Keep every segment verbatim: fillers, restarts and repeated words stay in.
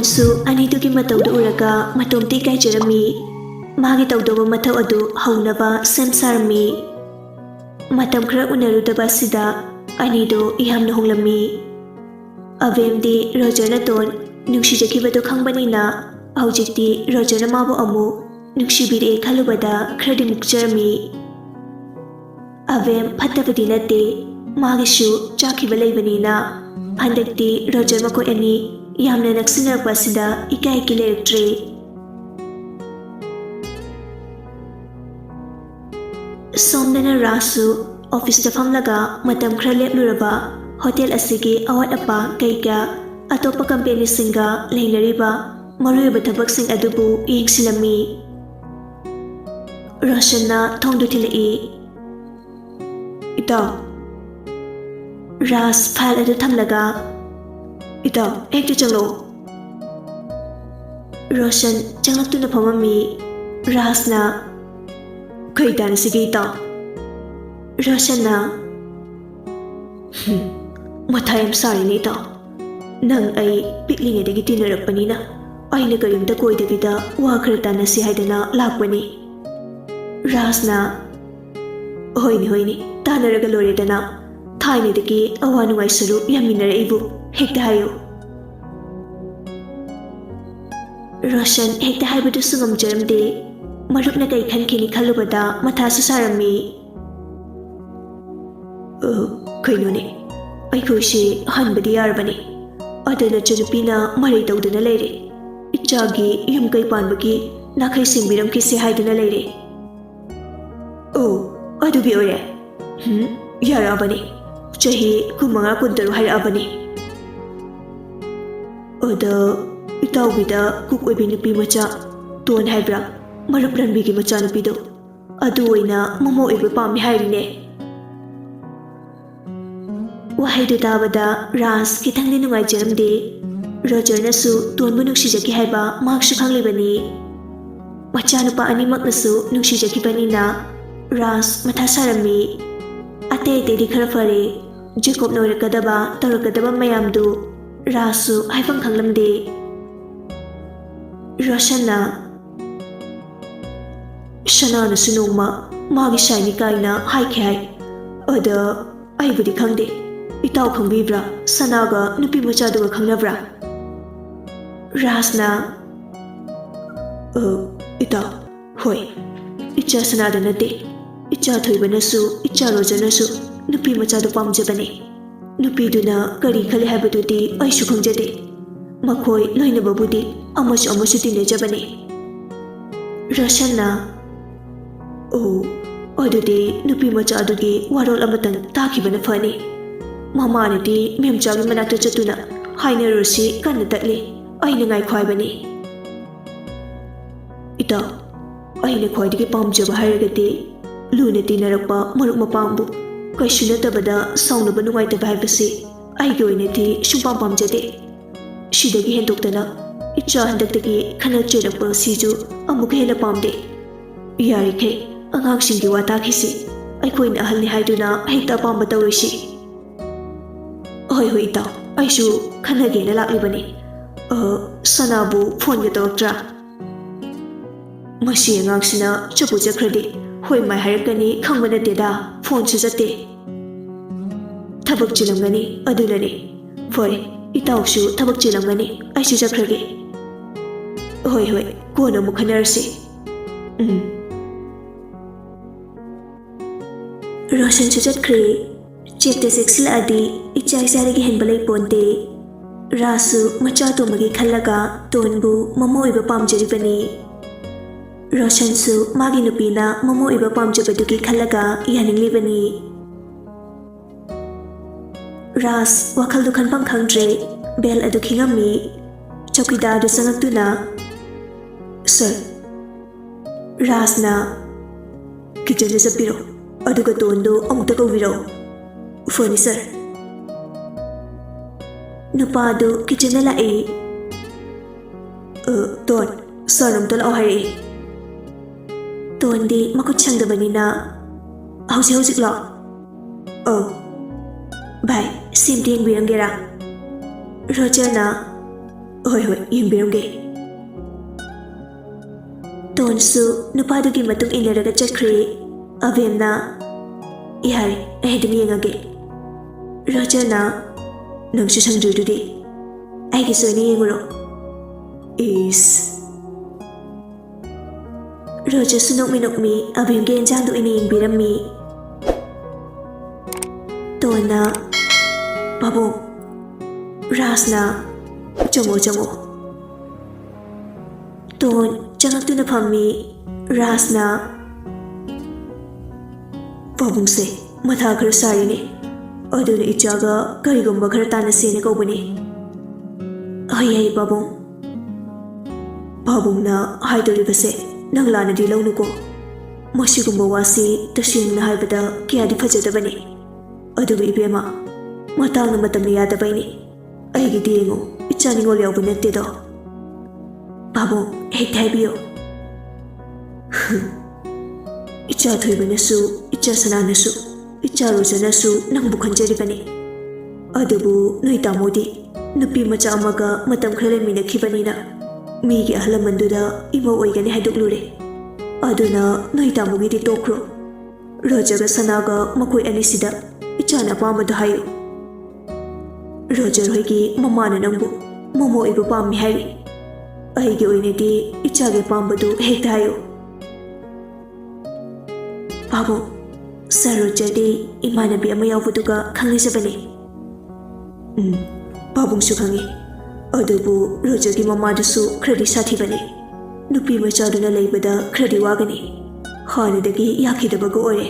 ꯁꯨ ꯑꯅꯤꯗꯨꯒꯤ ꯃꯇꯧꯗꯨ ꯎꯔꯒ ꯃꯇꯣꯝꯇ ꯏꯀꯥꯏꯖꯔꯝꯃꯤ꯫ ꯃꯥꯒꯤ ꯇꯧꯗꯧꯕ ꯃꯊꯧ ꯑꯗꯨ ꯍꯧꯅꯕ ꯁꯦꯝ ꯁꯥꯔꯝꯃꯤ꯫ ꯃꯇꯝ ꯈꯔ ꯎꯅꯔꯨꯗꯕ ꯑꯁꯤꯗ ꯑꯅꯤꯗꯣ ꯌꯥꯝꯅ ꯍꯣꯡꯂꯝꯃꯤ꯫ ꯑꯕꯦꯝꯗꯤ ꯔꯣꯖꯔꯅ ꯇꯣꯟ ꯅꯨꯡꯁꯤꯖꯈꯤꯕꯗꯣ ꯈꯪꯕꯅꯤꯅ ꯍꯧꯖꯤꯛꯇꯤ ꯔꯣꯖꯔꯅ ꯃꯥꯕꯨ ꯑꯃꯨꯛ ꯅꯨꯡꯁꯤꯕꯤꯔꯛꯑꯦ ꯈꯜꯂꯨꯕꯗ ꯈꯔꯗꯤ ꯃꯨꯛꯆꯔꯝꯃꯤ꯫ ꯑꯕꯦꯝ ꯐꯠꯇꯕꯗꯤ ꯅꯠꯇꯦ, ꯃꯥꯒꯤꯁꯨ ꯆꯥꯛꯈꯤꯕ ꯂꯩꯕꯅꯤꯅ꯫ ꯍꯟꯗꯛꯇꯤ ꯔꯣꯖꯔ ꯃꯈꯣꯏ ꯑꯅꯤ ꯌꯥꯝꯅ ꯅꯛꯁꯤꯟꯅꯔꯛꯄ ꯑꯁꯤꯗ ꯏꯀꯥꯏꯒꯤ ꯂꯩꯔꯛꯇ꯭ꯔꯦ꯫ ꯁꯣꯝꯗꯅ ꯔꯥꯖꯁꯨ ꯑꯣꯐꯤꯁꯇ ꯐꯝꯂꯒ ꯃꯇꯝ ꯈꯔ ꯂꯦꯞꯂꯨꯔꯕ ꯍꯣꯇꯦꯜ ꯑꯁꯤꯒꯤ ꯑꯋꯥꯠ ꯑꯄꯥ ꯀꯩꯀꯥ, ꯑꯇꯣꯞꯄ ꯀꯝꯄꯦꯅꯤꯁꯤꯡꯒ ꯂꯩꯅꯔꯤꯕ ꯃꯔꯨꯑꯣꯏꯕ ꯊꯕꯛꯁꯤꯡ ꯑꯗꯨꯕꯨ ꯌꯦꯡꯁꯤꯜꯂꯝꯃꯤ꯫ ꯔꯣꯁꯟꯅ ꯊꯣꯡꯗꯨ ꯊꯤꯜꯂꯛꯏ꯫ "ꯏꯇꯥꯎ꯫" ꯔꯥꯖ ꯐꯥꯏꯜ ꯑꯗꯨ ꯊꯝꯂꯒ, "ꯏꯇꯥꯎ, ꯍꯦꯛꯇ ꯆꯪꯂꯛꯑꯣ꯫" ꯔꯣꯁꯟ ꯆꯪꯂꯛꯇꯨꯅ ꯐꯝꯃꯝꯃꯤ꯫ ꯔꯥꯖꯅ, "ꯀꯩ ꯇꯥꯟꯅꯁꯤꯒꯦ ꯏꯇꯥꯎ?" ꯔꯣꯁꯟꯅ, "ꯍꯨꯝ, ꯃꯊꯥ ꯌꯥꯝ ꯁꯥꯔꯤꯅꯦ ꯏꯇꯥꯎ꯫ ꯅꯪ ꯑꯩ ꯄꯤꯛꯂꯤꯉꯩꯗꯒꯤ ꯇꯤꯟꯅꯔꯛꯄꯅꯤꯅ ꯑꯩꯅ ꯀꯔꯤꯝꯇ ꯀꯣꯏꯗꯕꯤꯗ ꯋꯥ ꯈꯔ ꯇꯥꯟꯅꯁꯤ ꯍꯥꯏꯗꯅ ꯂꯥꯛꯄꯅꯤ꯫" ꯔꯥꯖꯅ, "ꯍꯣꯏꯅꯦ, ꯍꯣꯏꯅꯦ, ꯇꯥꯟꯅꯔꯒ ꯂꯣꯏꯔꯦꯗꯅ꯫ ꯊꯥꯏꯅꯗꯒꯤ ꯑꯋꯥ ꯅꯨꯡꯉꯥꯏ ꯁꯔꯨꯛ ꯌꯥꯃꯤꯟꯅꯔꯛꯏꯕꯨ ꯍꯦꯛꯇ ꯍꯥꯏꯌꯨ꯫" ꯔꯣꯁꯟ ꯍꯦꯛꯇ ꯍꯥꯏꯕꯗꯨꯁꯨ ꯉꯝꯖꯔꯝꯗꯦ꯫ ꯃꯔꯨꯞꯅ ꯀꯩ ꯈꯟꯈꯤꯅꯤ ꯈꯜꯂꯨꯕꯗ ꯃꯊꯥꯁꯨ ꯁꯥꯔꯝꯃꯤ꯫ "ꯑ, ꯀꯩꯅꯣꯅꯦ, ꯑꯩꯈꯣꯏꯁꯦ ꯍꯟꯕꯗꯤ ꯌꯥꯔꯕꯅꯤ꯫ ꯑꯗ ꯅꯆꯟꯅꯨꯄꯤꯅ ꯃꯔꯩ ꯇꯧꯗꯨꯅ ꯂꯩꯔꯦ꯫ ꯏꯆꯥꯒꯤ ꯌꯨꯝ ꯀꯩ ꯄꯥꯟꯕꯒꯤ ꯅꯥꯈꯩ ꯁꯤꯡꯕꯤꯔꯝꯈꯤꯁꯦ ꯍꯥꯏꯗꯨꯅ ꯂꯩꯔꯦ꯫" "ꯑꯣ, ꯑꯗꯨꯒꯤ ꯑꯣꯏꯔꯦ꯫ ꯎꯝ, ꯌꯥꯔꯛꯑꯕꯅꯤ꯫ ꯆꯍꯤ ꯀꯨꯟꯃꯉꯥ, ꯀꯨꯟꯇꯔꯨꯛ ꯍꯥꯏꯔꯛꯑꯕꯅꯤ꯫" "ꯑꯗ ꯏꯇꯥꯎꯕꯤꯗ ꯀꯨꯛ ꯑꯣꯏꯕꯤ ꯅꯨꯄꯤ ꯃꯆꯥ, ꯇꯣꯟ ꯍꯥꯏꯕ꯭ꯔꯥ, ꯃꯔꯨꯞ ꯔꯟꯕꯤꯒꯤ ꯃꯆꯥꯅꯨꯄꯤꯗꯣ, ꯑꯗꯨ ꯑꯣꯏꯅ ꯃꯃꯧ ꯑꯣꯏꯕ ꯄꯥꯝꯃꯤ ꯍꯥꯏꯔꯤꯅꯦ꯫" ꯋꯥꯍꯩꯗꯨ ꯇꯥꯕꯗ ꯔꯥꯖ ꯈꯤꯇꯪꯗꯤ ꯅꯨꯡꯉꯥꯏꯖꯔꯝꯗꯦ꯫ ꯔꯣꯖꯔꯅꯁꯨ ꯇꯣꯟꯕꯨ ꯅꯨꯡꯁꯤꯖꯈꯤ ꯍꯥꯏꯕ ꯃꯍꯥꯛꯁꯨ ꯈꯪꯂꯤꯕꯅꯤ꯫ ꯃꯆꯥꯅꯨꯄꯥ ꯑꯅꯤꯃꯛꯅꯁꯨ ꯅꯨꯡꯁꯤꯖꯈꯤꯕꯅꯤꯅ ꯔꯥꯖ ꯃꯊꯥ ꯁꯥꯔꯝꯃꯤ꯫ ꯑꯇꯩ ꯑꯇꯩꯗꯤ ꯈꯔ ꯐꯔꯦ, ꯖꯦꯀꯣꯕꯅ ꯑꯣꯏꯔꯛꯀꯗꯕ, ꯇꯧꯔꯛꯀꯗꯕ ꯃꯌꯥꯝꯗꯨ ꯔꯥꯖꯁꯨ ꯍꯥꯏꯐꯝ ꯈꯪꯂꯝꯗꯦ꯫ ꯔꯣꯁꯟꯅ, "ꯁꯅꯥꯅꯁꯨ ꯅꯣꯡꯃ ꯃꯥꯒꯤ ꯁꯥꯏꯅꯤ ꯀꯥꯏꯅ ꯍꯥꯏꯈꯤ ꯍꯥꯏ꯫ ꯑꯗ ꯑꯩꯕꯨꯗꯤ ꯈꯪꯗꯦ꯫ ꯏꯇꯥꯎ ꯈꯪꯕꯤꯕ꯭ꯔꯥ? ꯁꯅꯥꯒ ꯅꯨꯄꯤ ꯃꯆꯥꯗꯨꯒ ꯈꯪꯅꯕ꯭ꯔꯥ?" ꯔꯥꯖꯅ, "ꯑ, ꯏꯇꯥꯎ, ꯍꯣꯏ, ꯏꯆꯥ ꯁꯅꯥꯗ ꯅꯠꯇꯦ꯫ ꯏꯆꯥ ꯊꯣꯏꯕꯅꯁꯨ, ꯏꯆꯥ ꯔꯣꯖꯔꯅꯁꯨ ꯅꯨꯄꯤ ꯃꯆꯥꯗꯨ ꯄꯥꯝꯖꯕꯅꯤ꯫ ꯅꯨꯄꯤꯗꯨꯅ ꯀꯔꯤ ꯈꯜꯂꯤ ꯍꯥꯏꯕꯗꯨꯗꯤ ꯑꯩꯁꯨ ꯈꯪꯖꯗꯦ꯫ ꯃꯈꯣꯏ ꯂꯣꯏꯅꯕꯕꯨꯗꯤ ꯑꯃꯁꯨ ꯑꯃꯁꯨ ꯇꯤꯟꯅꯖꯕꯅꯤ꯫" ꯔꯣꯁꯟꯅ, "ꯑꯣ, ꯑꯗꯨꯗꯤ ꯅꯨꯄꯤ ꯃꯆꯥ ꯑꯗꯨꯒꯤ ꯋꯥꯔꯣꯜ ꯑꯃꯇꯪ ꯇꯥꯈꯤꯕꯅ ꯐꯅꯤ꯫ ꯃꯃꯥꯅꯗꯤ ꯃꯦꯝꯆꯥꯒꯤ ꯃꯅꯥꯛꯇ ꯆꯠꯇꯨꯅ ꯍꯥꯏꯅꯔꯨꯁꯤ ꯀꯟꯅ ꯇꯛꯂꯤ꯫ ꯑꯩꯅ ꯉꯥꯏꯈꯣ ꯍꯥꯏꯕꯅꯤ꯫" "ꯏꯇꯥꯎ, ꯑꯩꯅ ꯈ꯭ꯋꯥꯏꯗꯒꯤ ꯄꯥꯝꯖꯕ ꯍꯥꯏꯔꯒꯗꯤ ꯂꯨꯅ ꯇꯤꯟꯅꯔꯛꯄ ꯃꯔꯨꯞ ꯃꯄꯥꯡꯕꯨ ꯀꯩꯁꯨ ꯅꯠꯇꯕꯗ ꯁꯥꯎꯅꯕ ꯅꯨꯡꯉꯥꯏꯇꯕ ꯍꯥꯏꯕꯁꯤ ꯑꯩꯒꯤ ꯑꯣꯏꯅꯗꯤ ꯁꯨꯡꯄꯥꯝ ꯄꯥꯝꯖꯗꯦ꯫ ꯁꯤꯗꯒꯤ ꯍꯦꯟꯗꯣꯛꯇꯅ ꯏꯆꯥ ꯍꯟꯗꯛꯇꯒꯤ ꯈꯠꯅ ꯆꯩꯔꯛꯄ ꯑꯁꯤꯁꯨ ꯑꯃꯨꯛꯀ ꯍꯦꯟꯅ ꯄꯥꯝꯗꯦ꯫ ꯌꯥꯔꯤꯈꯩ ꯑꯉꯥꯡꯁꯤꯡꯒꯤ ꯋꯥ ꯇꯥꯈꯤꯁꯤ꯫ ꯑꯩꯈꯣꯏꯅ ꯑꯍꯜꯅꯤ ꯍꯥꯏꯗꯨꯅ ꯍꯦꯛꯇ ꯑꯄꯥꯝꯕ ꯇꯧꯔꯣꯏꯁꯤ꯫" "ꯍꯣꯏ, ꯍꯣꯏ, ꯏꯇꯥꯎ, ꯑꯩꯁꯨ ꯈꯟꯅꯒꯦꯅ ꯂꯥꯛꯂꯤꯕꯅꯤ꯫ ꯑ, ꯁꯅꯥꯕꯨ ꯐꯣꯟꯒ ꯇꯧꯔꯛꯇ꯭ꯔꯥ?" "ꯃꯁꯤ ꯑꯉꯥꯡꯁꯤꯅ ꯆꯠꯄꯨ ꯆꯠꯈ꯭ꯔꯗꯤ ꯍꯣꯏ ꯃꯥꯏ ꯍꯥꯏꯔꯛꯀꯅꯤ ꯈꯪꯕ ꯅꯠꯇꯦꯗ, ꯐꯣꯟꯁꯨ ꯆꯠꯇꯦ꯫" "ꯊꯕꯛ ꯆꯤꯜꯂꯝꯒꯅꯤ, ꯑꯗꯨꯅꯅꯤ꯫ ꯐꯔꯦ, ꯏꯇꯥꯎꯁꯨ ꯊꯕꯛ ꯆꯤꯜꯂꯝꯒꯅꯤ, ꯑꯩꯁꯨ ꯆꯠꯈ꯭ꯔꯒꯦ꯫" "ꯍꯣꯏ, ꯍꯣꯏ, ꯀꯣꯟꯅ ꯑꯃꯨꯛ ꯈꯟꯅꯔꯁꯤ꯫" ꯎꯝ꯫ ꯔꯣꯁꯟꯁꯨ ꯆꯠꯈ꯭ꯔꯦ꯫ ꯆꯦꯛꯇ ꯆꯦꯛꯁꯤꯜꯂꯛꯑꯗꯤ ꯏꯆꯥ ꯏꯆꯥꯗꯒꯤ ꯍꯦꯟꯕ ꯂꯩꯄꯣꯟꯇꯦ꯫ ꯔꯥꯖꯁꯨ ꯃꯆꯥ ꯑꯇꯣꯝꯕꯒꯤ ꯈꯜꯂꯒ ꯇꯣꯟꯕꯨ ꯃꯃꯧ ꯑꯣꯏꯕ ꯄꯥꯝꯖꯔꯤꯕꯅꯤ꯫ ꯔꯣꯁꯟꯁꯨ ꯃꯥꯒꯤ ꯅꯨꯄꯤꯅ ꯃꯃꯧ ꯑꯣꯏꯕ ꯄꯥꯝꯖꯕꯗꯨꯒꯤ ꯈꯜꯂꯒ ꯌꯥꯅꯤꯡꯂꯤꯕꯅꯤ꯫ ꯔꯥꯖ ꯋꯥꯈꯜꯗꯨ ꯈꯟꯐꯝ ꯈꯪꯗ꯭ꯔꯦ꯫ ꯕꯦꯜ ꯑꯗꯨ ꯈꯤꯡꯉꯝꯃꯤ꯫ ꯆꯧꯀꯤꯗꯥꯔꯗꯨ ꯆꯪꯉꯛꯇꯨꯅ, "ꯁꯔ꯫" ꯔꯥꯖꯅ, "ꯀꯤꯆꯟꯗ ꯆꯠꯄꯤꯔꯣ, ꯑꯗꯨꯒ ꯇꯣꯟꯗꯨ ꯑꯃꯨꯛꯇ ꯀꯧꯕꯤꯔꯛꯎ꯫" "ꯐꯅꯤ, ꯁꯔ꯫" ꯅꯨꯄꯥꯗꯨ ꯀꯤꯆꯟꯗ ꯂꯥꯛꯏ꯫ "ꯑ, ꯇꯣꯟ, ꯁꯔ ꯑꯃꯨꯛꯇ ꯂꯥꯛꯑꯣ ꯍꯥꯏꯔꯛꯏ꯫" ꯇꯣꯟꯗꯤ ꯃꯈꯨꯠ ꯁꯪꯗꯕꯅꯤꯅ, "ꯍꯧꯖꯤꯛ ꯍꯧꯖꯤꯛꯂꯣ?" "ꯑꯧ꯫" "ꯚꯥꯏ, ꯁꯤ ꯑꯝꯇ ꯌꯦꯡꯕꯤꯔꯝꯒꯦꯔꯥ?" ꯔꯣꯖꯔꯅ, "ꯍꯣꯏ, ꯍꯣꯏ, ꯌꯦꯡꯕꯤꯔꯝꯒꯦ꯫" ꯇꯣꯟꯁꯨ ꯅꯨꯄꯥꯗꯨꯒꯤ ꯃꯇꯨꯡ ꯏꯟꯅꯔꯒ ꯆꯠꯈ꯭ꯔꯦ꯫ ꯑꯕꯦꯝꯅ, "ꯌꯥꯔꯦ, ꯑꯩ ꯑꯗꯨꯝ ꯌꯦꯡꯉꯒꯦ꯫" ꯔꯣꯖꯔꯅ, "ꯅꯪꯁꯨ ꯁꯪꯗ꯭ꯔꯤꯗꯨꯗꯤ, ꯑꯩꯒꯤꯁꯨ ꯑꯣꯏꯅ ꯌꯦꯡꯉꯨꯔꯣ꯫" ꯏꯁ꯫ ꯔꯣꯖꯔꯁꯨ ꯅꯣꯛꯃꯤ ꯅꯣꯛꯃꯤ ꯑꯕꯦꯝꯒꯤ ꯌꯦꯟꯖꯥꯡꯗꯣ ꯑꯣꯏꯅ ꯌꯦꯡꯕꯤꯔꯝꯃꯤ꯫ ꯇꯣꯟꯅ, "ꯄꯥꯕꯨꯡ, ꯔꯥꯖꯅ, ꯆꯪꯉꯣ, ꯆꯪꯉꯣ꯫" ꯇꯣꯟ ꯆꯪꯉꯛꯇꯨꯅ ꯐꯝꯃꯤ꯫ ꯔꯥꯖꯅ, "ꯄꯥꯕꯨꯡꯁꯦ ꯃꯊꯥ ꯈꯔ ꯁꯥꯔꯤꯅꯦ, ꯑꯗꯨꯅ ꯏꯆꯥꯒ ꯀꯔꯤꯒꯨꯝꯕ ꯈꯔ ꯇꯥꯟꯅꯁꯦꯅ ꯀꯧꯕꯅꯦ꯫" "ꯍꯣꯏ, ꯌꯥꯏ, ꯄꯥꯕꯨꯡ꯫" "ꯄꯥꯕꯨꯡꯅ ꯍꯥꯏꯗꯣꯔꯤꯕꯁꯦ ꯅꯪ ꯂꯥꯟꯅꯗꯤ ꯂꯧꯅꯨꯀꯣ꯫ ꯃꯁꯤꯒꯨꯝꯕ ꯋꯥꯁꯤ ꯇꯁꯦꯡꯅ ꯍꯥꯏꯕꯗ ꯀꯌꯥꯗꯤ ꯐꯖꯗꯕꯅꯤ꯫ ꯑꯗꯨꯕꯨ ꯏꯕꯦꯝꯃ, ꯃꯇꯥꯡꯅ ꯃꯇꯝꯅ ꯌꯥꯗꯕꯩꯅꯤ꯫ ꯑꯩꯒꯤꯗꯤ ꯌꯦꯡꯉꯨ, ꯏꯆꯥ ꯅꯤꯉꯣꯜ ꯌꯥꯎꯕ ꯅꯠꯇꯦꯗꯣ꯫" "ꯄꯥꯕꯨꯡ, ꯍꯦꯛꯇ ꯍꯥꯏꯕꯤꯌꯨ꯫" "ꯏꯆꯥ ꯊꯣꯏꯕꯅꯁꯨ, ꯏꯆꯥ ꯁꯅꯥꯅꯁꯨ, ꯏꯆꯥ ꯔꯣꯖꯅꯁꯨ ꯅꯪꯕꯨ ꯈꯟꯖꯔꯤꯕꯅꯤ꯫ ꯑꯗꯨꯕꯨ ꯅꯣꯏ ꯇꯥꯃꯣꯗꯤ ꯅꯨꯄꯤ ꯃꯆꯥ ꯑꯃꯒ ꯃꯇꯝ ꯈꯔ ꯂꯩꯃꯤꯟꯅꯈꯤꯕꯅꯤꯅ ꯃꯤꯒꯤ ꯑꯍꯜ ꯂꯃꯟꯗꯨꯗ ꯏꯃꯧ ꯑꯣꯏꯒꯅꯤ ꯍꯥꯏꯗꯣꯛꯂꯨꯔꯦ꯫ ꯑꯗꯨꯅ ꯅꯣꯏ ꯇꯥꯃꯣꯒꯤꯗꯤ ꯇꯣꯛꯈ꯭ꯔꯣ꯫ ꯔꯣꯖꯔꯒ ꯁꯅꯥꯒ ꯃꯈꯣꯏ ꯑꯅꯤꯁꯤꯗ ꯏꯆꯥꯅ ꯑꯄꯥꯝꯕꯗꯣ ꯍꯥꯏꯌꯨ꯫ ꯔꯣꯖꯔ ꯍꯣꯏꯒꯤ ꯃꯃꯥꯅ ꯅꯪꯕꯨ ꯃꯃꯧ ꯑꯣꯏꯕ ꯄꯥꯝꯃꯤ ꯍꯥꯏꯔꯤ꯫ ꯑꯩꯒꯤ ꯑꯣꯏꯅꯗꯤ ꯏꯆꯥꯒꯤ ꯑꯄꯥꯝꯕꯗꯨ ꯍꯦꯛꯇ ꯍꯥꯏꯌꯨ꯫" "ꯄꯥꯕꯨꯡ, ꯁꯥꯔ ꯔꯣꯖꯔꯗꯤ ꯏꯃꯥꯟꯅꯕꯤ ꯑꯃ ꯌꯥꯎꯕꯗꯨꯒ ꯈꯪꯅꯖꯕꯅꯤ꯫" "ꯎꯝ, ꯄꯥꯕꯨꯡꯁꯨ ꯈꯪꯉꯤ꯫ ꯑꯗꯨꯕꯨ ꯔꯣꯖꯔꯒꯤ ꯃꯃꯥꯗꯨꯁꯨ ꯈꯔꯗꯤ ꯁꯥꯊꯤꯕꯅꯤ꯫ ꯅꯨꯄꯤ ꯃꯆꯥꯗꯨꯅ ꯂꯩꯕꯗ ꯈꯔꯗꯤ ꯋꯥꯒꯅꯤ꯫ ꯍꯥꯟꯅꯗꯒꯤ ꯌꯥꯈꯤꯗꯕꯒ ꯑꯣꯏꯔꯦ꯫"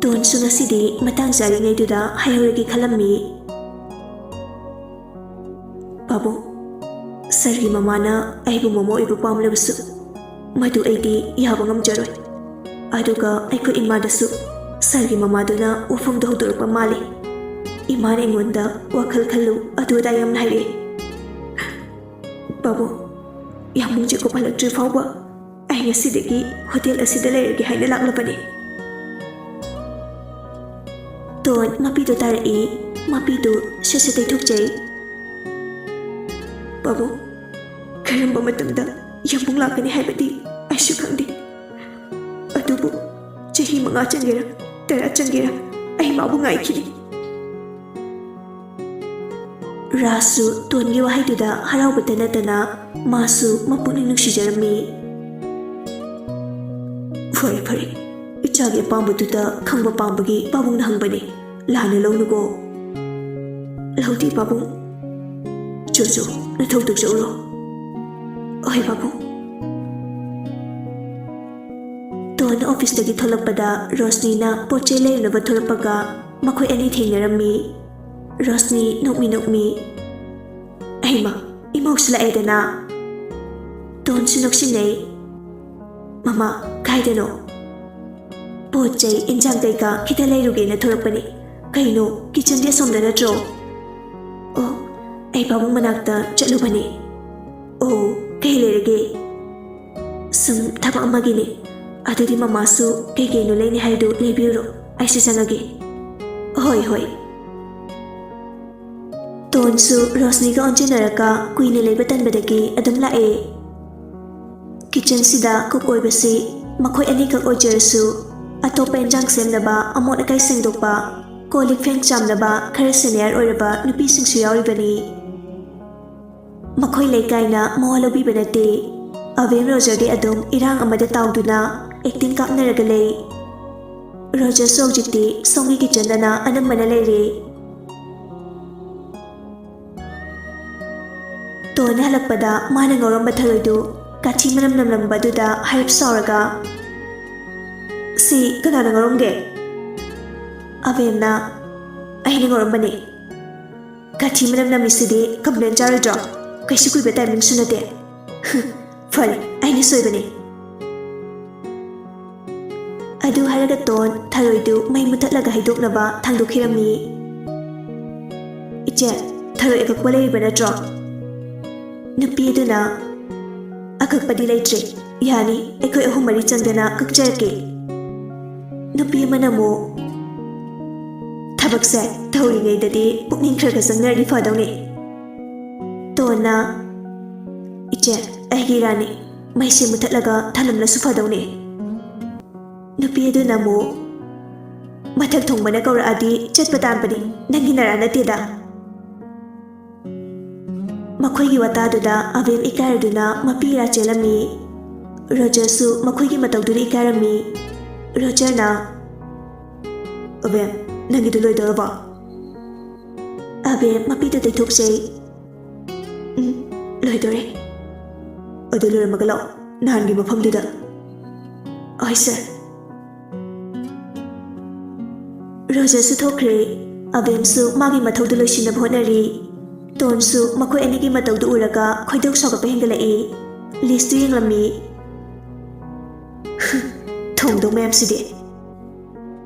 ꯇꯣꯟꯁꯨ ꯉꯁꯤꯗꯤ ꯃꯇꯥꯡ ꯆꯥꯔꯤꯉꯩꯗꯨꯗ ꯍꯥꯏꯍꯧꯔꯒꯦ ꯈꯜꯂꯝꯃꯤ꯫ "ꯄꯥꯕꯨꯡ, ꯁꯥꯔꯒꯤ ꯃꯃꯥꯅ ꯑꯩꯕꯨ ꯃꯃꯧ ꯑꯣꯏꯕ ꯄꯥꯝꯂꯕꯁꯨ, ꯃꯗꯨ ꯑꯩꯗꯤ ꯌꯥꯕ ꯉꯝꯖꯔꯣꯏ꯫ ꯑꯗꯨꯒ ꯑꯩꯈꯣꯏ ꯏꯃꯥꯗꯁꯨ ꯁꯥꯔꯒꯤ ꯃꯃꯥꯗꯨꯅ ꯋꯥꯐꯝꯗꯣ ꯍꯧꯗꯣꯔꯛꯄ ꯃꯥꯜꯂꯤ꯫ ꯏꯃꯥꯅ ꯑꯩꯉꯣꯟꯗ ꯋꯥꯈꯜ ꯈꯜꯂꯨ, ꯑꯗꯨ ꯑꯗꯥ ꯌꯥꯝꯅ ꯍꯥꯏꯔꯛꯏ꯫ ꯄꯥꯕꯨꯡ, ꯌꯥꯝꯕꯨꯡ ꯖꯦꯀꯣꯕ ꯍꯜꯂꯛꯇ꯭ꯔꯤ ꯐꯥꯎꯕ ꯑꯩ ꯉꯁꯤꯗꯒꯤ ꯍꯣꯇꯦꯜ ꯑꯁꯤꯗ ꯂꯩꯔꯒꯦ ꯍꯥꯏꯅ ꯂꯥꯛꯂꯕꯅꯤ꯫" ꯇꯣꯟ ꯃꯄꯤꯗꯨ ꯇꯥꯔꯛꯏ꯫ ꯃꯄꯤꯗꯨ ꯁꯠ ꯁꯠ ꯇꯩꯊꯣꯛꯆꯩ꯫ "ꯄꯥꯕꯨꯡ, ꯀꯔꯝꯕ ꯃꯇꯝꯗ ꯌꯥꯝꯕꯨꯡ ꯂꯥꯛꯀꯅꯤ ꯍꯥꯏꯕꯗꯤ ꯑꯩꯁꯨ ꯈꯪꯗꯦ꯫ ꯑꯗꯨꯕꯨ ꯆꯍꯤ ꯃꯉꯥ ꯆꯪꯒꯦꯔꯥ, ꯇꯔꯥ ꯆꯪꯒꯦꯔꯥ, ꯑꯩ ꯃꯥꯕꯨ ꯉꯥꯏꯈꯤꯅꯤ꯫ ꯔꯥꯖꯁꯨ ꯇꯣꯟꯒꯤ ꯋꯥꯍꯩꯗꯨꯗ ꯍꯔꯥꯎꯕꯇ ꯅꯠꯇꯅ ꯃꯥꯁꯨ ꯃꯄꯨꯛꯅꯤꯡ ꯅꯨꯡꯁꯤꯖꯔꯝꯃꯤ꯫ "ꯐꯔꯦ, ꯐꯔꯦ, ꯏꯆꯥꯒꯤ ꯑꯄꯥꯝꯕꯗꯨꯗ ꯈꯪꯕ ꯄꯥꯝꯕꯒꯤ ꯄꯥꯕꯨꯡꯅ ꯍꯪꯕꯅꯤ, ꯂꯥꯟꯅ ꯂꯧꯅꯨꯀꯣ꯫" "ꯂꯧꯗꯦ ꯄꯥꯕꯨꯡ꯫ ꯆꯣ, ꯆꯣ, ꯅꯊꯧ ꯇꯧꯖꯧꯔꯣ꯫" "ꯍꯣꯏ ꯄꯥꯕꯨꯡ꯫" ꯇꯣꯟ ꯑꯣꯐꯤꯁꯇꯒꯤ ꯊꯣꯛꯂꯛꯄꯗ ꯔꯣꯁꯅꯤꯅ ꯄꯣꯠ ꯆꯩ ꯂꯩꯔꯨꯅꯕ ꯊꯣꯛꯂꯛꯄꯒ ꯃꯈꯣꯏ ꯑꯅꯤ ꯊꯦꯡꯅꯔꯝꯃꯤ꯫ ꯔꯣꯁꯅꯤ ꯅꯣꯛꯃꯤ ꯅꯣꯛꯃꯤ, "ꯑꯩꯃ, ꯏꯃꯧꯁꯨ ꯂꯥꯛꯑꯦꯗꯅ꯫" ꯇꯣꯟꯁꯨ ꯅꯣꯛꯁꯤꯟꯅꯩ꯫ "ꯃꯃꯥ, ꯀꯥꯏꯗꯅꯣ?" "ꯄꯣꯠ ꯆꯩ, ꯏꯟꯖꯥꯡ ꯀꯩꯀꯥ ꯈꯤꯇ ꯂꯩꯔꯨꯒꯦꯅ ꯊꯣꯔꯛꯄꯅꯤ꯫ ꯀꯩꯅꯣ, ꯀꯤꯆꯟꯗꯤ ꯑꯁꯣꯝꯗ ꯅꯠꯇ꯭ꯔꯣ?" "ꯑꯣ, ꯑꯩ ꯄꯥꯕꯨꯡ ꯃꯅꯥꯛꯇ ꯆꯠꯂꯨꯕꯅꯤ꯫" "ꯑꯣ, ꯀꯩ ꯂꯩꯔꯒꯦ?" "ꯁꯨꯝ ꯊꯕꯛ ꯑꯃꯒꯤꯅꯤ꯫ ꯑꯗꯨꯗꯤ ꯃꯃꯥꯁꯨ ꯀꯩ ꯀꯩꯅꯣ ꯂꯩꯅꯤ ꯍꯥꯏꯗꯨ ꯂꯩꯕꯤꯔꯨꯔꯣ, ꯑꯩꯁꯨ ꯆꯪꯉꯒꯦ꯫" "ꯍꯣꯏ, ꯍꯣꯏ꯫" ꯇꯣꯟꯁꯨ ꯔꯣꯁꯅꯤꯒ ꯑꯣꯟꯁꯤꯟꯅꯔꯒ ꯀꯨꯏꯅ ꯂꯩꯕ ꯇꯟꯕꯗꯒꯤ ꯑꯗꯨꯝ ꯂꯥꯛꯑꯦ꯫ ꯀꯤꯆꯟꯁꯤꯗ ꯀꯨꯛ ꯑꯣꯏꯕꯁꯤ ꯃꯈꯣꯏ ꯑꯅꯤꯈꯛ ꯑꯣꯏꯖꯔꯁꯨ, ꯑꯇꯣꯞꯄ ꯏꯟꯖꯥꯡ ꯁꯦꯝꯅꯕ, ꯑꯃꯣꯠ ꯑꯀꯥꯏ ꯁꯦꯡꯗꯣꯛꯄ, ꯀꯣꯜ ꯂꯤꯛ ꯐꯦꯡ ꯆꯥꯝꯅꯕ ꯈꯔ ꯁꯦꯅꯤꯌꯔ ꯑꯣꯏꯔꯕ ꯅꯨꯄꯤꯁꯤꯡꯁꯨ ꯌꯥꯎꯔꯤꯕꯅꯤ꯫ ꯃꯈꯣꯏ ꯂꯩꯀꯥꯏꯅ ꯃꯋꯥ ꯂꯧꯕꯤꯕ ꯅꯠꯇꯦ꯫ ꯑꯕꯦꯝ ꯔꯣꯖꯔꯗꯤ ꯑꯗꯨꯝ ꯏꯔꯥꯡ ꯑꯃꯗ ꯇꯥꯎꯗꯨꯅ ꯑꯦꯛꯇꯤꯡ ꯀꯥꯞꯅꯔꯒ ꯂꯩ꯫ ꯔꯣꯖꯔꯁꯨ ꯍꯧꯖꯤꯛꯇꯤ ꯁꯣꯝꯒꯤ ꯀꯤꯆꯟꯗꯅ ꯑꯅꯝꯕꯅ ꯂꯩꯔꯦ꯫ ꯇꯣꯟꯅ ꯍꯜꯂꯛꯄꯗ ꯃꯥꯅ ꯉꯧꯔꯝꯕ ꯊꯔꯣꯏꯗꯨ ꯀꯥꯊꯤ ꯃꯅꯝ ꯅꯝꯂꯝꯕꯗꯨꯗ ꯍꯥꯏꯔꯞ ꯁꯥꯎꯔꯒ, "ꯁꯤ ꯀꯅꯥꯅ ꯉꯧꯔꯝꯒꯦ?" ꯑꯕꯦꯝꯅ, "ꯑꯩꯅ ꯉꯧꯔꯝꯕꯅꯤ꯫" "ꯀꯥꯊꯤ ꯃꯅꯝ ꯅꯝꯃꯤꯁꯤꯗꯤ ꯀꯝꯄ꯭ꯂꯦꯟ ꯆꯥꯔꯣꯏꯗ꯭ꯔꯣ? ꯀꯩꯁꯨ ꯀꯨꯏꯕ ꯇꯥꯏꯃꯤꯡꯁꯨ ꯅꯠꯇꯦ꯫" "ꯐꯔꯦ, ꯑꯩꯅ ꯁꯣꯏꯕꯅꯤ꯫" ꯑꯗꯨ ꯍꯥꯏꯔꯒ ꯇꯣꯟ ꯊꯔꯣꯏꯗꯨ ꯃꯩ ꯃꯨꯊꯠꯂꯒ ꯍꯩꯗꯣꯛꯅꯕ ꯊꯥꯡꯗꯣꯛꯈꯤꯔꯝꯃꯤ꯫ "ꯏꯆꯦ, ꯊꯔꯣꯏ ꯑꯀꯛꯄ ꯂꯩꯔꯤꯕ ꯅꯠꯇ꯭ꯔꯣ?" ꯅꯨꯄꯤ ꯑꯗꯨꯅ, "ꯑꯀꯛꯄꯗꯤ ꯂꯩꯇ꯭ꯔꯦ꯫ ꯌꯥꯅꯤ, ꯑꯩꯈꯣꯏ ꯑꯍꯨꯝ ꯃꯔꯤ ꯆꯪꯗꯅ ꯀꯛꯆꯔꯛꯀꯦ꯫" ꯅꯨꯄꯤ ꯑꯃꯅ ꯑꯃꯨꯛ, "ꯊꯕꯛꯁꯦ ꯇꯧꯔꯤꯉꯩꯗꯗꯤ ꯄꯨꯛꯅꯤꯡ ꯈꯔ ꯈꯔ ꯆꯪꯅꯔꯗꯤ ꯐꯗꯧꯅꯦ꯫" ꯇꯣꯟꯅ, "ꯏꯆꯦ, ꯑꯩꯒꯤ ꯏꯔꯥꯅꯤ, ꯃꯩꯁꯦ ꯃꯨꯊꯠꯂꯒ ꯊꯅꯝꯂꯁꯨ ꯐꯗꯧꯅꯤ꯫ ꯅꯨꯄꯤ ꯑꯗꯨꯅ ꯑꯃꯨꯛ, "ꯃꯊꯛ ꯊꯣꯡꯕꯅ ꯀꯧꯔꯛꯑꯗꯤ ꯆꯠꯄ ꯇꯥꯕꯅꯤ, ꯅꯪꯒꯤ ꯅꯔꯥ ꯅꯠꯇꯦꯗ"꯫ ꯃꯈꯣꯏꯒꯤ ꯋꯥꯇꯥꯗꯨꯗ ꯑꯕꯦꯝ ꯏꯀꯥꯏꯔꯗꯨꯅ ꯃꯄꯤ ꯏꯔꯥ ꯆꯦꯜꯂꯝꯃꯤ꯫ ꯔꯣꯖꯔꯁꯨ ꯃꯈꯣꯏꯒꯤ ꯃꯇꯧꯗꯨꯗ ꯏꯀꯥꯏꯔꯝꯃꯤ꯫ ꯔꯣꯖꯔꯅ, "ꯑꯕꯦꯝ, ꯅꯪꯒꯤꯗꯨ ꯂꯣꯏꯗꯧꯔꯕꯣ?" ꯑꯕꯦꯝ ꯃꯄꯤꯗ ꯇꯩꯊꯣꯛꯆꯩ꯫ "ꯎꯝ, ꯂꯣꯏꯗꯣꯔꯦ"꯫ "ꯑꯗꯨ ꯂꯣꯏꯔꯝꯃꯒ ꯂꯥꯛꯑꯣ, ꯅꯍꯥꯟꯒꯤ ꯃꯐꯝꯗꯨꯗ"꯫ "ꯍꯣꯏ, ꯁꯥꯔ"꯫ ꯔꯣꯖꯔꯁꯨ ꯊꯣꯛꯈ꯭ꯔꯦ꯫ ꯑꯕꯦꯝꯁꯨ ꯃꯥꯒꯤ ꯃꯊꯧꯗꯨ ꯂꯣꯏꯁꯤꯟꯅꯕ ꯍꯣꯠꯅꯔꯤ꯫ ꯇꯣꯟꯁꯨ ꯃꯈꯣꯏ ꯑꯅꯤꯒꯤ ꯃꯇꯧꯗꯨ ꯎꯔꯒ ꯈꯣꯏꯗꯧ ꯁꯥꯎꯒꯠꯄ ꯍꯦꯟꯒꯠꯂꯛꯏ꯫ ꯂꯤꯁꯇꯨ ꯌꯦꯡꯂꯝꯃꯤ꯫ "ꯊꯣꯡꯗꯧ ꯃꯌꯥꯝꯁꯤꯗꯤ"꯫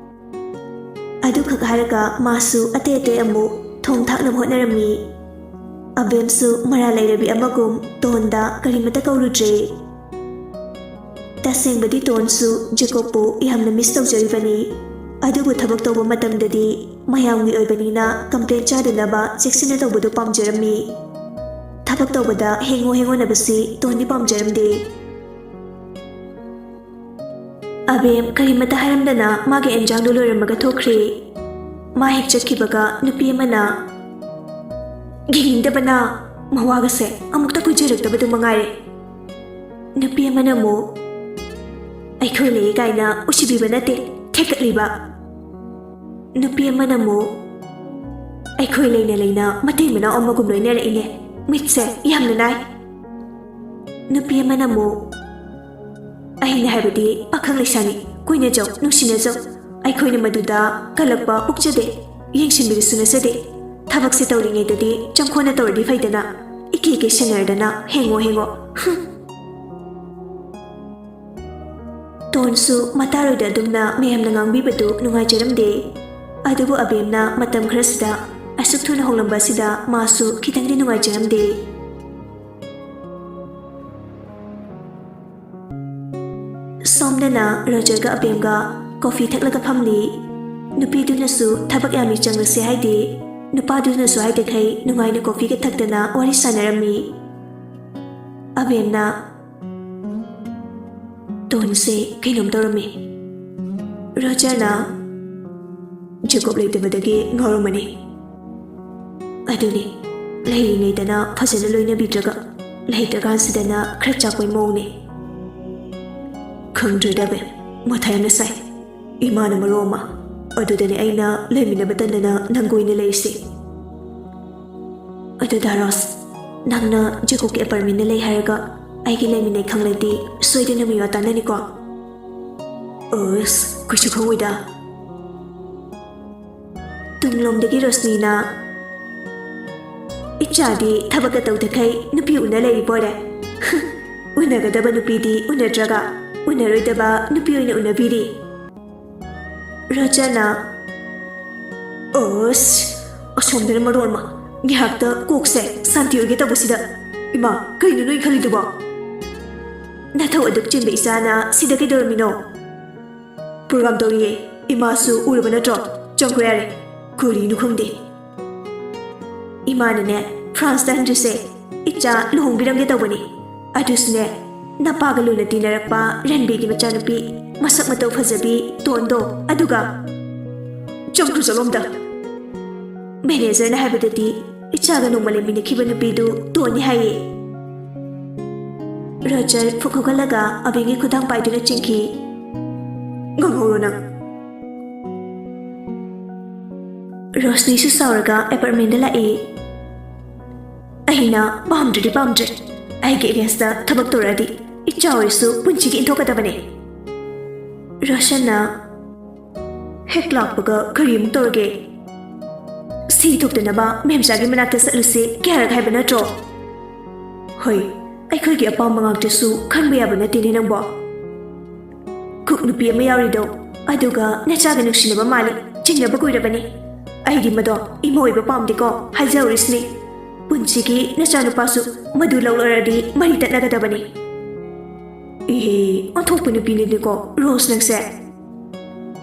ꯑꯗꯨꯈꯛ ꯍꯥꯏꯔꯒ ꯃꯥꯁꯨ ꯑꯇꯩ ꯑꯇꯩ ꯑꯃꯨꯛ ꯊꯣꯡ ꯊꯥꯛꯅꯕ ꯍꯣꯠꯅꯔꯝꯃꯤ꯫ ꯑꯕꯦꯝꯁꯨ ꯃꯔꯥꯜ ꯂꯩꯔꯕꯤ ꯑꯃꯒꯨꯝ ꯇꯣꯟꯗ ꯀꯔꯤꯃꯠꯇ ꯀꯧꯔꯨꯗ꯭ꯔꯦ꯫ ꯇꯁꯦꯡꯕꯗꯤ ꯇꯣꯟꯁꯨ ꯖꯦꯀꯣꯕꯄꯨ ꯌꯥꯝꯅ ꯃꯤꯁ ꯇꯧꯖꯔꯤꯕꯅꯤ꯫ ꯑꯗꯨꯕꯨ ꯊꯕꯛ ꯇꯧꯕ ꯃꯇꯝꯗꯗꯤ ꯃꯌꯥꯝꯒꯤ ꯑꯣꯏꯕꯅꯤꯅ ꯀꯝꯄ꯭ꯂꯦꯟ ꯆꯥꯗꯅꯕ ꯆꯦꯛꯁꯤꯟꯅ ꯇꯧꯕꯗꯨ ꯄꯥꯝꯖꯔꯝꯃꯤ꯫ ꯊꯕꯛ ꯇꯧꯕꯗ ꯍꯦꯡꯉꯣ ꯍꯦꯡꯉꯣꯅꯕꯁꯤ ꯇꯣꯟꯗꯤ ꯄꯥꯝꯖꯔꯝꯗꯦ꯫ ꯑꯕꯦꯝ ꯀꯔꯤꯃꯠꯇ ꯍꯥꯏꯔꯝꯗꯅ ꯃꯥꯒꯤ ꯑꯦꯟꯖꯥꯡꯗꯨ ꯂꯣꯏꯔꯝꯃꯒ ꯊꯣꯛꯈ꯭ꯔꯦ꯫ ꯃꯥ ꯍꯦꯛ ꯆꯠꯈꯤꯕꯒ ꯅꯨꯄꯤ ꯑꯃꯅ, "ꯌꯦꯡꯅꯤꯡꯗꯕꯅ ꯃꯋꯥꯒꯁꯦ ꯑꯃꯨꯛꯇ ꯀꯨꯏꯖꯔꯛꯇꯕꯗꯨ ꯃꯉꯥꯏꯔꯦ"꯫ ꯅꯨꯄꯤ ꯑꯃꯅ ꯑꯃꯨꯛ, "ꯑꯩꯈꯣꯏ ꯂꯩ" ꯀꯥꯏꯅ ꯎꯁꯤꯕꯤꯕ ꯅꯠꯇꯦ, ꯊꯦꯛꯀꯠꯂꯤꯕ꯫ ꯅꯨꯄꯤ ꯑꯃꯅ ꯑꯃꯨꯛ, "ꯑꯩꯈꯣꯏ ꯂꯩꯅ ꯂꯩꯅ ꯃꯇꯩ ꯃꯅꯥꯎ ꯑꯃꯒꯨꯝ ꯂꯣꯏꯅꯔꯛꯏꯅꯦ, ꯃꯤꯠꯁꯦ ꯌꯥꯝꯅ ꯅꯥꯏ"꯫ ꯅꯨꯄꯤ ꯑꯃꯅ ꯑꯃꯨꯛ, "ꯑꯩꯅ ꯍꯥꯏꯕꯗꯤ ꯄꯥꯈꯪ ꯂꯩꯁꯥꯅꯤ, ꯀꯨꯏꯅꯖꯧ, ꯅꯨꯡꯁꯤꯅꯖꯧ꯫ ꯑꯩꯈꯣꯏꯅ ꯃꯗꯨꯗ ꯀꯜꯂꯛꯄ ꯄꯣꯛꯆꯗꯦ, ꯌꯦꯡꯁꯤꯟꯕꯤꯕꯁꯨ ꯅꯠꯆꯗꯦ꯫ ꯊꯕꯛꯁꯦ ꯇꯧꯔꯤꯉꯩꯗꯗꯤ ꯆꯪꯈꯣꯟꯅ ꯇꯧꯔꯗꯤ ꯐꯩꯗꯅ, ꯏꯀꯦ ꯀꯦ ꯁꯦꯟꯅꯔꯗꯅ ꯍꯦꯡꯉꯣ ꯍꯦꯡꯉꯣ꯫ ꯍꯨꯝ"꯫ ꯇꯣꯟꯁꯨ ꯃꯇꯥꯔꯣꯏꯗ ꯑꯗꯨꯝꯅ ꯃꯌꯥꯝꯅ ꯉꯥꯡꯕꯤꯕꯗꯨ ꯅꯨꯡꯉꯥꯏꯖꯔꯝꯗꯦ꯫ ꯑꯗꯨꯕꯨ ꯑꯕꯦꯝꯅ ꯃꯇꯝ ꯈꯔꯁꯤꯗ ꯑꯁꯨꯛ ꯊꯨꯅ ꯍꯣꯡꯂꯝꯕ ꯑꯁꯤꯗ ꯃꯥꯁꯨ ꯈꯤꯇꯪꯗꯤ ꯅꯨꯡꯉꯥꯏꯖꯔꯝꯗꯦ꯫ ꯁꯣꯝꯗꯅ ꯔꯣꯖꯔꯒ ꯑꯕꯦꯝꯒ ꯀꯣꯐꯤ ꯊꯛꯂꯒ ꯐꯝꯂꯤ꯫ ꯅꯨꯄꯤꯗꯨꯅꯁꯨ ꯊꯕꯛ ꯌꯥꯝꯃꯤ ꯆꯪꯂꯁꯦ ꯍꯥꯏꯗꯦ, ꯅꯨꯄꯥꯗꯨꯅꯁꯨ ꯍꯥꯏꯗꯈꯩ ꯅꯨꯡꯉꯥꯏꯅ ꯀꯣꯐꯤꯒ ꯊꯛꯇꯅ ꯋꯥꯔꯤ ꯁꯥꯟꯅꯔꯝꯃꯤ꯫ ꯑꯕꯦꯟꯅ ꯇꯣꯟꯁꯦ ꯀꯩꯅꯣꯝ ꯇꯧꯔꯝꯃꯤ꯫ ꯔꯣꯖꯔꯅ ꯖꯦꯀꯣꯕ ꯂꯩꯇꯕꯗꯒꯤ ꯉꯥꯎꯔꯝꯃꯅꯤ꯫ ꯑꯗꯨꯅꯤ, ꯂꯩꯔꯤꯉꯩꯗꯅ ꯐꯖꯅ ꯂꯣꯏꯅꯕꯤꯗ꯭ꯔꯒ ꯂꯩꯇ꯭ꯔꯀꯥꯟꯁꯤꯗꯅ ꯈꯔ ꯆꯥꯛꯄꯩ ꯃꯑꯣꯡꯅꯤ꯫ ꯈꯪꯗ꯭ꯔꯦꯗ ꯑꯕꯦꯟ, ꯃꯊꯥ ꯌꯥꯝꯅ ꯁꯥꯏ꯫ ꯏꯃꯥꯅ ꯃꯔꯣꯜ ꯑꯃ꯫ ꯑꯗꯨꯗꯅꯦ ꯑꯩꯅ ꯂꯩꯃꯤꯟꯅꯕ ꯇꯟꯗꯅ ꯅꯪꯒ ꯑꯣꯏꯅ ꯂꯩꯔꯤꯁꯦ꯫ ꯑꯗꯨꯗ ꯔꯣꯁ, ꯅꯪꯅ ꯖꯦꯀꯣꯕꯀꯤ ꯑꯦꯄꯥꯔꯠꯃꯦꯟꯗ ꯂꯩ ꯍꯥꯏꯔꯒ ꯑꯩꯒꯤ ꯂꯩꯃꯤꯟꯅꯩ ꯈꯪꯂꯗꯤ ꯁꯣꯏꯗꯅ ꯃꯤꯋꯥ ꯇꯥꯅꯅꯤꯀꯣ꯫ ꯑꯁ, ꯀꯩꯁꯨ ꯈꯪꯉꯣꯏꯗ꯫ ꯇꯨꯡꯂꯣꯝꯗꯒꯤ ꯔꯣꯁꯅꯤꯅ, "ꯏꯆꯥꯗꯤ ꯊꯕꯛꯀ ꯇꯧꯗꯈꯩ ꯅꯨꯄꯤ ꯎꯅ ꯂꯩꯔꯤꯕꯣꯏꯔꯦ꯫ ꯎꯅꯒꯗꯕ ꯅꯨꯄꯤꯗꯤ ꯎꯅꯗ꯭ꯔꯒ ꯎꯅꯔꯣꯏꯗꯕ ꯅꯨꯄꯤ ꯑꯣꯏꯅ ꯎꯅꯕꯤꯔꯤ"꯫ ꯔꯣꯖꯔꯅ, "ꯑꯁ, ꯑꯁꯣꯝꯗꯅ ꯃꯔꯣꯟ ꯑꯃ ꯉꯥꯏꯍꯥꯛꯇ ꯀꯣꯛꯁꯦ ꯁꯥꯟꯇꯤ ꯑꯣꯏꯒꯦ ꯇꯧꯕꯁꯤꯗ꯫ ꯏꯃꯥ, ꯀꯩꯅꯣ ꯅꯣꯏ ꯈꯜꯂꯤꯗꯨꯕꯣ? ꯅꯊꯧ ꯑꯗꯨꯛ ꯆꯤꯟꯕ ꯏꯆꯥꯅ ꯁꯤꯗ ꯀꯩꯗꯧꯔꯝꯃꯤꯅꯣ?" "ꯄ꯭ꯔꯣꯒ꯭ꯔꯥꯝ ꯇꯧꯔꯤꯌꯦ꯫ ꯏꯃꯥꯁꯨ ꯎꯔꯕ ꯅꯠꯇ꯭ꯔꯣ? ꯆꯪꯈ꯭ꯔꯣ ꯌꯥꯔꯦ꯫ ꯀꯔꯤꯅꯣ ꯈꯪꯗꯦ"꯫ ꯏꯃꯥꯅꯅꯦ, ꯐ꯭ꯔꯥꯟꯁꯇ ꯍꯟꯗ꯭ꯔꯤꯁꯦ ꯏꯆꯥ ꯂꯨꯍꯣꯡꯕꯤꯔꯝꯒꯦ ꯇꯧꯕꯅꯤ꯫ ꯑꯗꯨꯁꯨꯅꯦ, ꯅꯄꯥꯒ ꯂꯨꯅ ꯇꯤꯟꯅꯔꯛꯄ ꯔꯟꯕꯤꯒꯤ ꯃꯆꯥꯅꯨꯄꯤ, ꯃꯁꯛ ꯃꯇꯧ ꯐꯖꯕꯤ ꯇꯣꯟꯗꯣ, ꯑꯗꯨꯒ꯫ "ꯆꯪꯈ꯭ꯔꯣ ꯆꯠꯂꯣꯝꯗ"꯫ ꯃꯦꯅꯦꯖꯔꯅ ꯍꯥꯏꯕꯗꯗꯤ ꯏꯆꯥꯒ ꯅꯣꯡꯃ ꯂꯩꯃꯤꯟꯅꯈꯤꯕ ꯅꯨꯄꯤꯗꯨ ꯇꯣꯟꯅꯤ ꯍꯥꯏꯌꯦ꯫ ꯔꯣꯖꯔ ꯐꯨꯛ ꯍꯧꯒꯠꯂꯒ ꯑꯕꯦꯟꯒꯤ ꯈꯨꯗꯥꯡ ꯄꯥꯏꯗꯨꯅ ꯆꯤꯡꯈꯤ꯫ "ꯉꯥꯡꯍꯧꯔꯣ ꯅꯪ"꯫ ꯔꯣꯁꯅꯤꯁꯨ ꯁꯥꯎꯔꯒ ꯑꯦꯄꯥꯔꯠꯃꯦꯟꯗ ꯂꯥꯛꯏ꯫ "ꯑꯩꯅ ꯄꯥꯝꯗ꯭ꯔꯗꯤ ꯄꯥꯝꯗ꯭ꯔꯦ꯫ ꯑꯩꯒꯤ ꯑꯦꯒꯦꯟꯁꯇ ꯊꯕꯛ ꯇꯧꯔꯛꯑꯗꯤ ꯏꯆꯥ ꯑꯣꯏꯔꯁꯨ ꯄꯨꯟꯁꯤꯒꯤ ꯏꯟꯊꯣꯛꯀꯗꯕꯅꯦ"꯫ ꯔꯣꯁꯟꯅ, "ꯍꯦꯛ ꯂꯥꯛꯄꯒ ꯀꯔꯤꯃꯨꯛ ꯇꯧꯔꯒꯦ? ꯁꯤ ꯊꯣꯛꯇꯅꯕ ꯃꯦꯝꯆꯥꯒꯤ ꯃꯅꯥꯛꯇ ꯆꯠꯂꯨꯁꯦ ꯀꯌꯥꯔꯛ ꯍꯥꯏꯕ ꯅꯠꯇ꯭ꯔꯣ? ꯍꯣꯏ, ꯑꯩꯈꯣꯏꯒꯤ ꯑꯄꯥꯝꯕ ꯉꯥꯛꯇꯁꯨ ꯈꯟꯕ ꯌꯥꯕ ꯅꯠꯇꯦꯅꯦ ꯅꯪꯕꯣ꯫ ꯀꯨꯛ ꯅꯨꯄꯤ ꯑꯃ ꯌꯥꯎꯔꯤꯗꯣ, ꯑꯗꯨꯒ ꯅꯆꯥꯒ ꯅꯨꯡꯁꯤꯅꯕ ꯃꯥꯜꯂꯤ, ꯆꯤꯡꯅꯕ ꯀꯨꯏꯔꯕꯅꯤ꯫ ꯑꯩꯗꯤ ꯃꯗꯣ ꯏꯃꯧ ꯑꯣꯏꯕ ꯄꯥꯝꯗꯦꯀꯣ, ꯍꯥꯏꯖꯍꯧꯔꯤꯁꯤꯅꯤ꯫ ꯄꯨꯟꯁꯤꯒꯤ ꯅꯆꯥꯅꯨꯄꯥꯁꯨ ꯃꯗꯨ ꯂꯧꯂꯔꯗꯤ ꯃꯔꯤ ꯇꯠꯅꯒꯗꯕꯅꯤ"꯫ ꯏꯍꯦ, ꯑꯣꯟꯊꯣꯛꯄ ꯅꯨꯄꯤꯅꯤꯅꯦꯀꯣ ꯔꯣꯁ ꯅꯪꯁꯦ꯫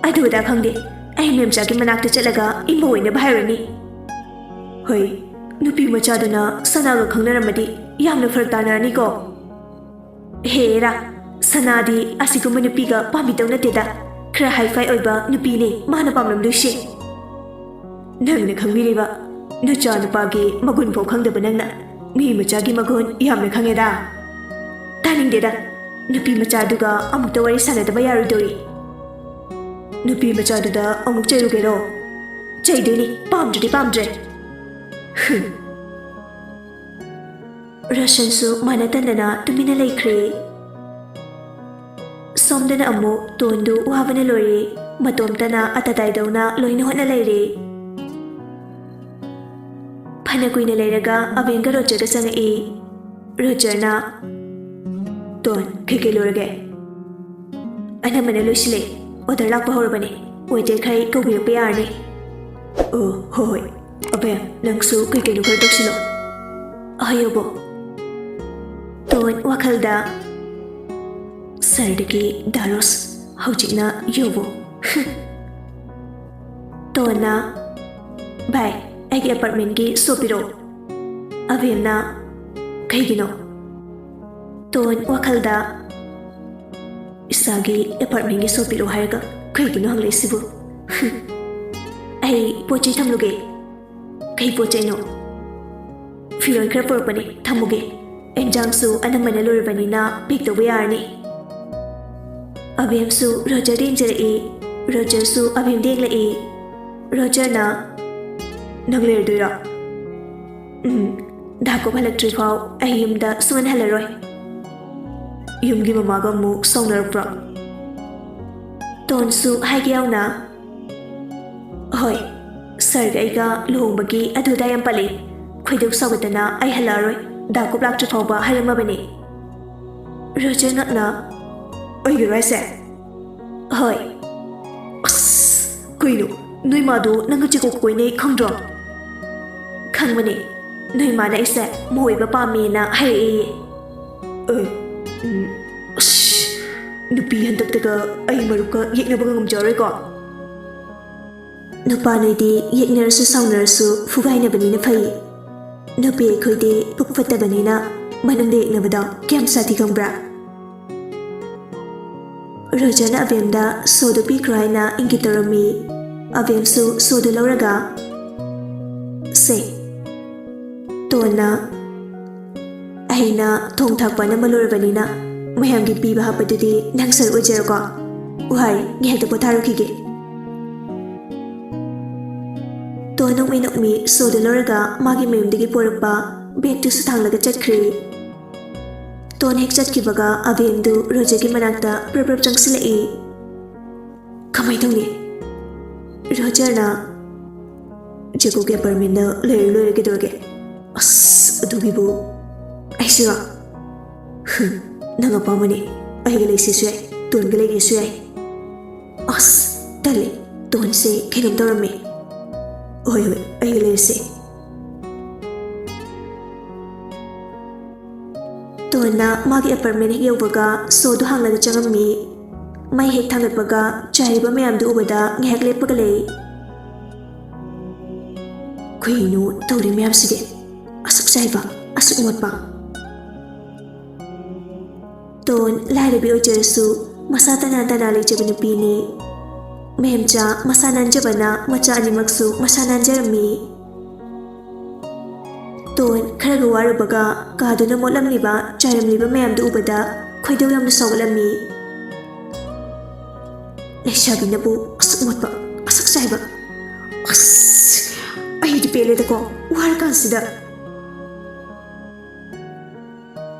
ꯑꯗꯨ ꯑꯗꯥ ꯈꯪꯗꯦ, ꯑꯩ ꯃꯦꯝꯆꯥꯒꯤ ꯃꯅꯥꯛꯇ ꯆꯠꯂꯒ ꯏꯃꯧ ꯑꯣꯏꯅꯕ ꯍꯥꯏꯔꯨꯔꯅꯤ꯫ ꯍꯣꯏ, ꯅꯨꯄꯤ ꯃꯆꯥꯗꯨꯅ ꯁꯅꯥꯒ ꯈꯪꯅꯔꯝꯃꯗꯤ ꯌꯥꯝꯅ ꯐꯔꯛ ꯇꯥꯅꯔꯅꯤꯀꯣ꯫ ꯍꯦꯔꯥ, ꯁꯅꯥꯗꯤ ꯑꯁꯤꯒꯨꯝꯕ ꯅꯨꯄꯤꯒ ꯄꯥꯝꯕꯤꯗꯧ ꯅꯠꯇꯦꯗ꯫ ꯈꯔ ꯍꯥꯏ ꯐꯥꯏ ꯑꯣꯏꯕ ꯅꯨꯄꯤꯅꯦ ꯃꯥꯅ ꯄꯥꯝꯂꯝꯗꯣꯏꯁꯦ꯫ ꯅꯪꯅ ꯈꯪꯕꯤꯔꯤꯕ ꯅꯆꯥ ꯅꯨꯄꯥꯒꯤ ꯃꯒꯨꯟ ꯐꯥꯎ ꯈꯪꯗꯕ ꯅꯪꯅ ꯃꯤ ꯃꯆꯥꯒꯤ ꯃꯒꯨꯟ ꯌꯥꯝꯅ ꯈꯪꯉꯦꯗ꯫ ꯇꯥꯅꯤꯡꯗꯦꯗ, ꯅꯨꯄꯤ ꯃꯆꯥꯗꯨꯒ ꯑꯃꯨꯛꯇ ꯋꯥꯔꯤ ꯁꯥꯟꯅꯗꯕ ꯌꯥꯔꯣꯏꯗꯧꯔꯤ꯫ ꯅꯨꯄꯤ ꯃꯆꯥꯗꯨꯗ ꯑꯃꯨꯛ ꯆꯩꯔꯨꯒꯦꯔꯣ? ꯆꯩꯗꯣꯏꯅꯤ, ꯄꯥꯝꯗ꯭ꯔꯗꯤ ꯄꯥꯝꯗ꯭ꯔꯦ꯫ ꯍꯨꯝ꯫ ꯔꯣꯁꯟꯁꯨ ꯃꯥꯟꯅ ꯇꯟꯗꯅ ꯇꯨꯃꯤꯟꯅ ꯂꯩꯈ꯭ꯔꯦ꯫ ꯁꯣꯝꯗꯅ ꯑꯃꯨꯛ ꯇꯣꯟꯗꯨ ꯋꯥꯕꯅ ꯂꯣꯏꯔꯦ꯫ ꯃꯇꯣꯝꯇꯅ ꯑꯇꯇꯥꯏꯗꯧꯅ ꯂꯣꯏꯅ ꯍꯣꯠꯅ ꯂꯩꯔꯦ꯫ ꯐꯅ ꯀꯨꯏꯅ ꯂꯩꯔꯒ ꯑꯕꯦꯟꯒ ꯔꯣꯖꯔꯒ ꯆꯪꯉꯛꯏ꯫ ꯔꯣꯖꯔꯅ, "ꯇꯣꯟ, ꯀꯩꯀꯩ ꯂꯣꯏꯔꯒꯦ?" "ꯑꯅꯝꯕꯅ ꯂꯣꯏꯁꯤꯜꯂꯦ꯫ ꯑꯣꯔꯗꯔ ꯂꯥꯛꯄ ꯍꯧꯔꯕꯅꯦ꯫ ꯋꯦꯇꯔꯈꯩ ꯀꯧꯕꯤꯔꯛꯄ ꯌꯥꯔꯅꯤ꯫" "ꯑꯣ, ꯍꯣꯏ ꯍꯣꯏ꯫ ꯑꯕꯦꯟ, ꯅꯪꯁꯨ ꯀꯩꯀꯩꯅꯣ ꯈꯔ ꯇꯧꯁꯤꯜꯂꯣ꯫" "ꯍꯣꯏ, ꯌꯣꯕꯣ꯫" ꯇꯣꯟ ꯋꯥꯈꯜꯗ, "ꯁꯔꯗꯒꯤ ꯗꯥ ꯔꯣꯁ, ꯍꯧꯖꯤꯛꯅ ꯌꯣꯕꯣ꯫" ꯇꯣꯟꯅ, "ꯚꯥꯏ, ꯑꯩꯒꯤ ꯑꯦꯄꯥꯔꯠꯃꯦꯟꯒꯤ ꯁꯣ ꯄꯤꯔꯛꯑꯣ꯫" ꯑꯕꯦꯝꯅ, "ꯀꯩꯒꯤꯅꯣ?" ꯇꯣꯟ ꯋꯥꯈꯜꯗ, "ꯏꯁꯥꯒꯤ ꯑꯦꯄꯥꯔꯠꯃꯦꯟꯒꯤ ꯁꯣ ꯄꯤꯔꯛꯑꯣ ꯍꯥꯏꯔꯒ ꯀꯩꯒꯤꯅꯣ ꯍꯪꯂꯛꯏꯁꯤꯕꯨ?" "ꯑꯩ ꯄꯣꯠ ꯆꯩ ꯊꯝꯂꯨꯒꯦ꯫" "ꯀꯩ ꯄꯣꯠ ꯆꯩꯅꯣ?" "ꯐꯤꯔꯣꯜ ꯈꯔ ꯄꯨꯔꯛꯄꯅꯦ, ꯊꯝꯃꯨꯒꯦ꯫ ꯑꯦꯟꯖꯥꯡꯁꯨ ꯑꯅꯝꯕꯅ ꯂꯣꯏꯔꯕꯅꯤꯅ ꯄꯦꯛ ꯇꯧꯕ ꯌꯥꯔꯅꯤ꯫" ꯑꯕꯦꯝꯁꯨ ꯔꯣꯖꯔꯗ ꯌꯦꯡꯖꯔꯛꯏ꯫ ꯔꯣꯖꯔꯁꯨ ꯑꯕꯦꯝꯗ ꯌꯦꯡꯂꯛꯏ꯫ ꯔꯣꯖꯔꯅ, "ꯅꯪ ꯂꯩꯔꯗꯣꯏꯔꯣ?" "ꯎꯝ, ꯗꯥ ꯀꯣꯞ ꯍꯜꯂꯛꯇ꯭ꯔꯤꯐꯥꯎ ꯑꯩ ꯌꯨꯝꯗ ꯁꯨꯡꯍꯟ ꯍꯜꯂꯔꯣꯏ꯫" "ꯌꯨꯝꯒꯤ ꯃꯃꯥꯒ ꯑꯃꯨꯛ ꯁꯥꯎꯅꯔꯛꯄ꯭ꯔꯣ?" ꯇꯣꯟꯁꯨ ꯍꯥꯏꯒꯦ ꯌꯥꯎꯅ, "ꯍꯣꯏ, ꯁꯔꯒ ꯑꯩꯒ ꯂꯨꯍꯣꯡꯕꯒꯤ ꯑꯗꯨ ꯑꯗꯥ ꯌꯥꯝ ꯄꯜꯂꯤ꯫ ꯈꯣꯏꯗꯧ ꯁꯥꯎꯒꯠꯇꯅ ꯑꯩ ꯍꯜꯂꯛꯑꯔꯣꯏ꯫ ꯗꯥ ꯀꯣꯞ ꯂꯥꯛꯇ꯭ꯔꯤ ꯐꯥꯎꯕ ꯍꯥꯏꯔꯝꯃꯕꯅꯤ꯫" ꯔꯣꯖꯔ ꯉꯛꯅ, "ꯑꯩꯒꯤꯔꯣ ꯍꯥꯏꯁꯦ?" "ꯍꯣꯏ꯫" "ꯑꯁ, ꯀꯩꯅꯣ? ꯅꯣꯏ ꯃꯥꯗꯣ ꯅꯪꯒ ꯆꯤꯀꯣꯛ ꯀꯣꯏꯅꯩ ꯈꯪꯗ꯭ꯔꯣ?" "ꯈꯪꯕꯅꯦ꯫ ꯅꯣꯏ ꯃꯥꯅ ꯑꯩꯁꯦ ꯃꯧ ꯑꯣꯏꯕ ꯄꯥꯝꯃꯦꯅ ꯍꯥꯏꯔꯛꯑꯦꯌꯦ꯫" "ꯑꯦ, ꯎꯝ, ꯑꯁ, ꯅꯨꯄꯤ ꯍꯟꯗꯛꯇꯒ ꯑꯩ ꯃꯔꯨꯞꯀ ꯌꯦꯛꯅꯕꯒ ꯉꯝꯖꯔꯣꯏꯀꯣ꯫" "ꯅꯨꯄꯥ ꯅꯣꯏꯗꯤ ꯌꯦꯛꯅꯔꯁꯨ ꯁꯥꯎꯅꯔꯁꯨ ꯐꯨꯒꯥꯏꯅꯕꯅꯤꯅ ꯐꯩ꯫ ꯅꯨꯄꯤ ꯑꯩꯈꯣꯏꯗꯤ ꯄꯨꯛ ꯐꯠꯇꯕꯅꯤꯅ ꯃꯅꯨꯡꯗ ꯌꯦꯛꯅꯕꯗꯣ ꯀꯌꯥꯝ ꯁꯥꯊꯤ ꯈꯪꯕ꯭ꯔꯥ? ꯔꯣꯖꯔꯅ ꯑꯕꯦꯝꯗ ꯁꯣꯗꯨ ꯄꯤꯈ꯭ꯔꯣ ꯍꯥꯏꯅ ꯏꯪꯒꯤꯠ ꯇꯧꯔꯝꯃꯤ꯫ ꯑꯕꯦꯝꯁꯨ ꯁꯣꯗꯨ ꯂꯧꯔꯒ, "ꯁꯦ, ꯇꯣꯟꯅ ꯑꯩꯅ ꯊꯣꯡ ꯊꯥꯛꯄ ꯑꯅꯝꯕ ꯂꯣꯏꯔꯕꯅꯤꯅ ꯃꯌꯥꯝꯒꯤ ꯄꯤꯕ ꯍꯥꯞꯄꯗꯨꯗꯤ ꯅꯪ ꯁꯔꯨꯛ ꯑꯣꯏꯖꯔꯣꯀꯣ꯫ ꯋꯥꯏ, ꯉꯥꯏꯍꯥꯛꯇ ꯄꯣꯊꯥꯔꯨꯈꯤꯒꯦ꯫" ꯇꯣꯟ ꯅꯣꯛꯃꯤ ꯅꯣꯛꯃꯤ ꯁꯣꯗꯨ ꯂꯧꯔꯒ ꯃꯥꯒꯤ ꯃꯌꯨꯝꯗꯒꯤ ꯄꯣꯔꯛꯄ ꯕꯦꯒꯇꯨꯁꯨ ꯊꯥꯡꯂꯒ ꯆꯠꯈ꯭ꯔꯦ꯫ ꯇꯣꯟ ꯍꯦꯛ ꯆꯠꯈꯤꯕꯒ ꯑꯕꯦꯝꯗꯨ ꯔꯣꯖꯔꯒꯤ ꯃꯅꯥꯛꯇ ꯄ꯭ꯔꯞ ꯄ꯭ꯔꯞ ꯆꯪꯁꯤꯜꯂꯛꯏ꯫ "ꯀꯃꯥꯏ ꯇꯧꯅꯤ? ꯔꯣꯖꯔꯅ ꯖꯦꯀꯣꯕꯀꯤ ꯑꯦꯄꯥꯔꯠꯃꯦꯟꯗ ꯂꯩꯔ ꯂꯣꯏꯔꯦ, ꯀꯩꯗꯧꯔꯒꯦ?" "ꯑꯁ, ꯑꯗꯨꯒꯤꯕꯨ ꯑꯩꯁꯤꯔꯣ?" "ꯍꯨꯝ, ꯅꯪ ꯑꯄꯥꯝꯕꯅꯤ꯫ ꯑꯩꯒ ꯂꯩꯁꯦꯁꯨ ꯌꯥꯏ, ꯇꯣꯟꯒ ꯂꯩꯒꯦꯁꯨ ꯌꯥꯏ꯫" "ꯑꯁ, ꯇꯜꯂꯦ꯫ ꯇꯣꯟꯁꯦ ꯀꯩꯅꯣꯝ ꯇꯧꯔꯝꯃꯦ꯫" "ꯍꯣꯏ, ꯍꯣꯏ, ꯑꯩꯒ ꯂꯩꯔꯁꯦ꯫" ꯇꯣꯟꯅ ꯃꯥꯒꯤ ꯑꯦꯄꯥꯔꯠꯃꯦꯟ ꯍꯦꯛ ꯌꯧꯕꯒ ꯁꯣꯗꯨ ꯍꯥꯡꯂꯒ ꯆꯪꯉꯝꯃꯤ꯫ ꯃꯩ ꯍꯦꯛ ꯊꯥꯡꯒꯠꯄꯒ ꯆꯥꯏꯔꯤꯕ ꯃꯌꯥꯝꯗꯨ ꯎꯕꯗ ꯉꯥꯏꯍꯥꯛ ꯂꯦꯞꯄꯒ ꯂꯩ꯫ "ꯀꯩꯅꯣ ꯇꯧꯔꯤ ꯃꯌꯥꯝꯁꯤꯗꯤ? ꯑꯁꯨꯛ ꯆꯥꯏꯕ, ꯑꯁꯨꯛ ꯃꯣꯠꯄ?" ꯇꯣꯟ ꯂꯥꯏꯔꯕꯤ ꯑꯣꯏꯖꯔꯁꯨ ꯃꯁꯥ ꯇꯅꯥ ꯇꯅꯥ ꯂꯩꯖꯕ ꯅꯨꯄꯤꯅꯤ꯫ ꯃꯦꯝꯆꯥ ꯃꯁꯥ ꯅꯥꯟꯖꯕꯅ ꯃꯆꯥ ꯑꯅꯤꯃꯛꯁꯨ ꯃꯁꯥ ꯅꯥꯟꯖꯔꯝꯃꯤ꯫ ꯇꯣꯟ ꯈꯔꯒ ꯋꯥꯔꯨꯕꯒ ꯀꯥꯗꯨꯅ ꯃꯣꯠꯂꯝꯂꯤꯕ, ꯆꯥꯏꯔꯝꯂꯤꯕ ꯃꯌꯥꯝꯗꯨ ꯎꯕꯗ ꯈꯣꯏꯗꯧ ꯌꯥꯝꯅ ꯁꯥꯎꯒꯠꯂꯝꯃꯤ꯫ "ꯂꯩꯁꯥꯕꯤꯅꯕꯨ ꯑꯁꯨꯛ ꯃꯣꯠꯄ, ꯑꯁꯨꯛ ꯆꯥꯏꯕ꯫ ꯑꯁ, ꯑꯩꯗꯤ ꯄꯦꯜꯂꯦꯗꯀꯣ, ꯋꯥꯔꯀꯥꯟꯁꯤꯗ꯫"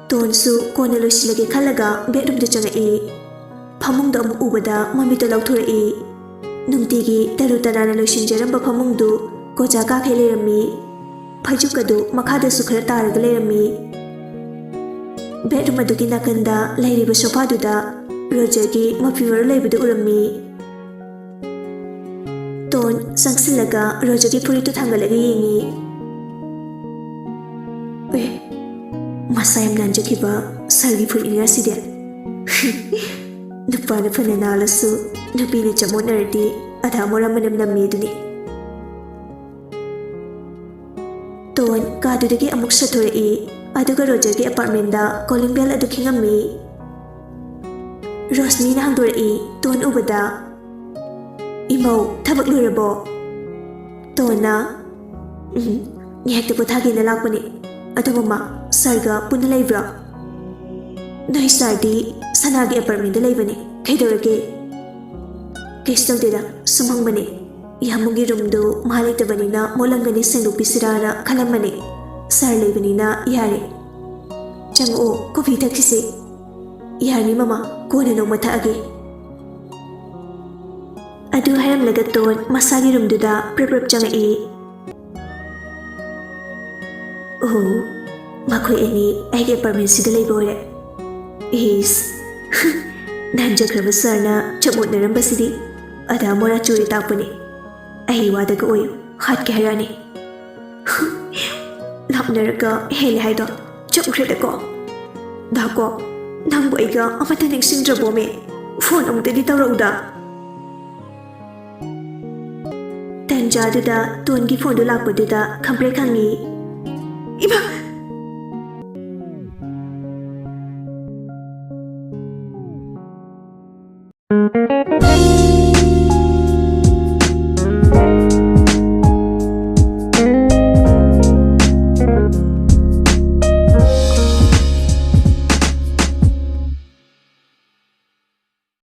ꯇꯣꯟꯁꯨ ꯀꯣꯟꯅ ꯂꯣꯏꯁꯤꯜꯂꯒꯦ ꯈꯜꯂꯒ ꯕꯦꯗꯔꯨꯝꯗ ꯆꯪꯉꯛꯏ꯫ ꯐꯃꯨꯡꯗ ꯑꯃꯨꯛ ꯎꯕꯗ ꯃꯃꯤꯠꯇꯣ ꯂꯥꯎꯊꯣꯔꯛꯏ꯫ ꯅꯨꯡꯇꯤꯒꯤ ꯇꯔꯨ ꯇꯅꯥꯟꯅ ꯂꯣꯏꯁꯤꯟꯖꯔꯝꯕ ꯐꯃꯨꯡꯗꯨ ꯀꯣꯖꯥ ꯀꯥꯈꯩ ꯂꯩꯔꯝꯃꯤ꯫ ꯐꯩꯖꯨꯞ ꯑꯗꯨ ꯃꯈꯥꯗꯁꯨ ꯈꯔ ꯇꯥꯔꯒ ꯂꯩꯔꯝꯃꯤ꯫ ꯕꯦꯗꯔꯨꯝ ꯑꯗꯨꯒꯤ ꯅꯥꯀꯟꯗ ꯂꯩꯔꯤꯕ ꯁꯣꯐꯥꯗꯨꯗ ꯔꯣꯖꯔꯒꯤ ꯃꯐꯤ ꯃꯔꯣꯜ ꯂꯩꯕꯗꯨ ꯎꯔꯝꯃꯤ꯫ ꯇꯣꯟ ꯆꯪꯁꯤꯜꯂꯒ ꯔꯣꯖꯔꯒꯤ ꯐꯨꯔꯤꯠꯇꯨ ꯊꯥꯡꯒꯠꯂꯒ ꯌꯦꯡꯉꯤ꯫ ꯑꯦ, ꯃꯁꯥ ꯌꯥꯝ ꯅꯥꯟꯖꯈꯤꯕ ꯁꯥꯔꯒꯤ ꯐꯨꯔꯤꯠꯅꯤꯅ ꯁꯤꯗꯤ꯫ ꯅꯨꯄꯥꯅ ꯐꯅ ꯅꯥꯜꯂꯁꯨ ꯅꯨꯄꯤꯅ ꯆꯃꯣꯠꯅꯔꯗꯤ ꯑꯗꯥ ꯃꯣꯔꯥ ꯃꯅꯝ ꯅꯝꯃꯦ ꯑꯗꯨꯅꯤ꯫ ꯇꯣꯟ ꯀꯥꯗꯨꯗꯒꯤ ꯑꯃꯨꯛ ꯁꯠꯊꯣꯔꯛꯏ, ꯑꯗꯨꯒ ꯔꯣꯖꯔꯒꯤ ꯑꯦꯄꯥꯔꯠꯃꯦꯟꯗ ꯀꯣꯂꯤꯡ ꯕꯦꯜ ꯑꯗꯨ ꯈꯤꯡꯉꯝꯃꯤ꯫ ꯔꯣꯁꯅꯤꯅ ꯍꯥꯡꯗꯣꯔꯛꯏ, ꯇꯣꯟ ꯎꯕꯗ꯫ "ꯏꯃꯧ, ꯊꯕꯛ ꯂꯣꯏꯔꯕꯣ?" ꯇꯣꯟꯅ, "ꯎꯝ, ꯉꯥꯏꯍꯥꯛꯇ ꯄꯣꯊꯥꯒꯦꯅ ꯂꯥꯛꯄꯅꯦ꯫ ꯑꯗꯣ ꯃꯃꯥ, ꯁꯥꯔꯒ ꯄꯨꯟꯅ ꯂꯩꯕ꯭ꯔꯣ?" "ꯅꯣꯏ ꯁꯥꯔꯗꯤ ꯁꯅꯥꯒꯤ ꯑꯦꯄꯥꯔꯠꯃꯦꯟꯗ ꯂꯩꯕꯅꯦ꯫ ꯀꯩꯗꯧꯔꯒꯦ?" "ꯀꯩꯁꯨ ꯇꯧꯗꯦꯗ, ꯁꯨꯝ ꯍꯪꯕꯅꯦ꯫ ꯏꯌꯥꯝꯕꯒꯤ ꯔꯨꯝꯗꯨ ꯃꯥ ꯂꯩꯇꯕꯅꯤꯅ ꯃꯣꯠꯂꯝꯒꯅꯤ, ꯁꯦꯡꯗꯣꯛꯄꯤꯁꯤꯔꯥꯅ ꯈꯜꯂꯝꯕꯅꯦ꯫ ꯁꯥꯔ ꯂꯩꯕꯅꯤꯅ ꯌꯥꯔꯦ꯫ ꯆꯪꯉꯛꯑꯣ, ꯀꯣꯐꯤ ꯊꯛꯈꯤꯁꯦ꯫" "ꯌꯥꯔꯅꯤ ꯃꯃꯥ, ꯀꯣꯟꯅ ꯅꯣꯡꯃ ꯊꯛꯑꯒꯦ꯫" ꯑꯗꯨ ꯍꯥꯏꯔꯝꯂꯒ ꯇꯣꯟ ꯃꯁꯥꯒꯤ ꯔꯨꯝꯗꯨꯗ ꯄ꯭ꯔꯞ ꯄ꯭ꯔꯞ ꯆꯪꯉꯛꯏ꯫ "ꯑꯣ, ꯃꯈꯣꯏ ꯑꯅꯤ ꯑꯩꯒꯤ ꯑꯦꯄꯥꯔꯠꯃꯦꯟꯁꯤꯗ ꯂꯩꯕ ꯑꯣꯏꯔꯦ꯫ ꯏꯁ, ꯅꯍꯥꯟ ꯆꯠꯈ꯭ꯔꯕ ꯁꯥꯔꯅ ꯆꯃꯣꯠꯅꯔꯝꯕꯁꯤꯗꯤ ꯑꯗꯥ ꯃꯣꯔꯥ ꯆꯨꯔꯤ ꯇꯥꯛꯄꯅꯤ꯫ ꯑꯩ ꯋꯥꯗꯒ ꯑꯣꯏꯌꯨ, ꯍꯥꯠꯀꯦ ꯍꯥꯏꯔꯛꯑꯅꯤ꯫" "ꯂꯥꯞꯅꯔꯒ ꯍꯦꯜꯂꯦ ꯍꯥꯏꯗꯣ ꯆꯨꯝꯈ꯭ꯔꯦꯗꯀꯣ꯫ ꯗꯥꯀꯣ, ꯅꯪꯕꯨ ꯑꯩꯒ ꯑꯃꯠꯇ ꯅꯤꯡꯁꯤꯡꯗ꯭ꯔꯕꯣꯃꯦ? ꯐꯣꯟ ꯑꯃꯨꯛꯇꯗꯤ ꯇꯧꯔꯛꯎꯗ꯫" ꯇꯟꯖꯥꯗꯨꯗ ꯇꯣꯟꯒꯤ ꯐꯣꯟꯗꯨ ꯂꯥꯛꯄꯗꯨꯗ ꯈꯝꯄ꯭ꯔꯦꯛ ꯈꯪꯉꯤ꯫ "ꯏꯃꯥ,